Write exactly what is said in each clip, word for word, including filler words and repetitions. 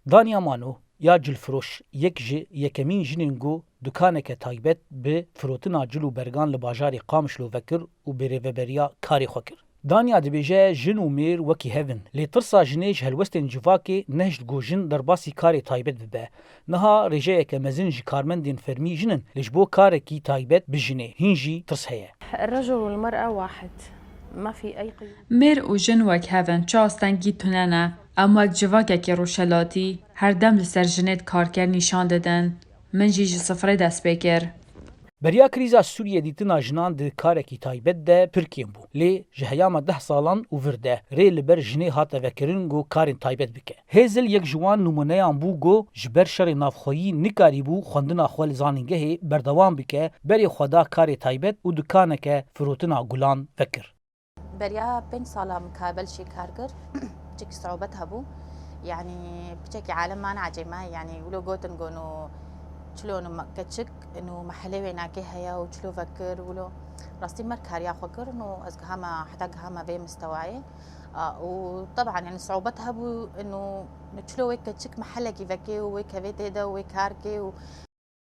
Danya Mano ya cilfiroş yek ji yekemîn jinên ku dukaneke taybet bi firotina cil û bergan li bajarê Qamişlo vekir û birêveberiya karê xwe kir. Danya dibêje, jin û mêr wekî hev in, lê tirsa jinê ji helwestên civakê nehişt ku jin derbasî karê taybet bibe. Niha rêjeyeke mezin ji karmendên fermî jin in, lê ji bo karekî taybet bi jinê hîn jî tirs heye. الرجل والمرأة واحد. ما في أي قيود. Mêr û jin wek hev in, çi astengî tune ne. Em wek civakekî rûşelatî, her dem li ser jinê di karker nîşan didin. Min jî ji sifrê dest pê kir. Beriya krîza Sûriyê dîtina jinan di karekî taybet de pir kêm bû. Lê ji heyama deh salan û vir de rê li ber jinê hate vekirin ku karên taybet bike. Hazel yek ji wan nimûneyan bû ku ji ber şerê navxweyî nikarîbû xwendina xwe li zanîngehê berdewam bike, berê xwe da karê taybet û dikaneke firotina gulan vekir. Beriya pênc sala min ka belşê kar kir, piçekî siûbet hebû. Yanî piçekî alem man ecêb me, yanî wilo gotin ku no çilo no me-, keçik no mehelê wê nakê heye û çilo vekir wilo. Rastî mer kariya xwe kir no ez gihama, heta gihama vê mistewayê. A, û teban yanî siûbet hebû no, no çilo wê keçik mehelekî vekê û wê kevê tê de û wê kar kê û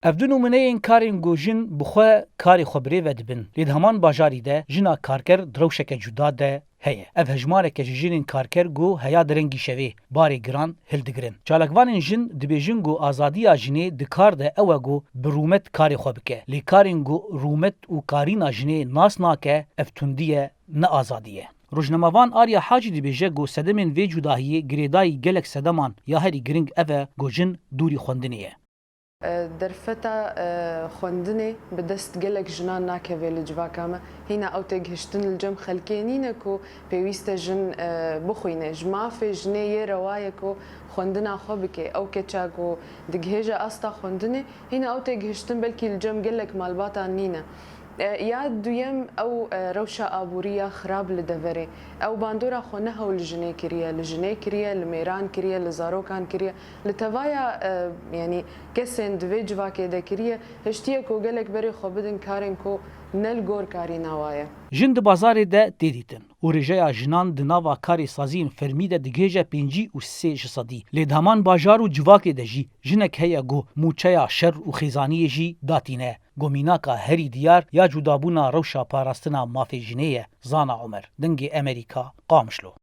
Ev du nimûneyên karên ku jin bi xwe karê xwe birêve dibin, lê di heman bajarî de jina karker di rewşeke cuda de heye. Ev hejmareke ji jinên karker ku heya di rengî şevê barê giran hildigirin. Çalakvanên jin dibêjin ku azadiya jinê di kar de ew e ku bi rûmet karê xwe bike. Lê karên ku rûmet û karîna jinê nas nake, ev tundî ye, ne azadî ye. Rojnamevan Arya Hacî dibêje ku sedemên vê cudahiyê girêdayî gelek sedeman ya herî giring ev e ku jin dûrî xwendinê ye. Derfeta, e, xwendinê bi dest gelek jinan nakeve li civaka me. Hîna ew têgihiştin li cem xelkê nîne ku pêwîst e jin, e, bixwîne. Ji mafê jinê yê rewa ye ku xwendina xwe bike. Ew keça ku digihêje asta xwendinê, hîna ew têgihiştin belkî li cem gelek malbatan nîne. E, ya duyem ew, e, rewşa aborî ya xirab li deverê. Ew bandora xwe ne hewl li jinê kiriye, li jinê kiriye, li mêran kiriye, li zarokan kiriye. Li tevaya, e, yanî kesên di vê civakê de kiriye, hiştiye ku gelek berê xwe bidin karên ku ne li gor karîna wa ye. Jin di bazarê de tê dîtin û rêjeya jinan di nava karê saziyên fermî de digihêje pêncî û sê ji sedî. Lê di heman bajar û civakê de jî jinek heye ku mûçeya şer û xêzaniyê jî datîne. Ku mînaka herî diyar ya cudabûna rewşa parastina mafê jinê ye. Zana Omer, Dengê Emerîka, Qamişlo.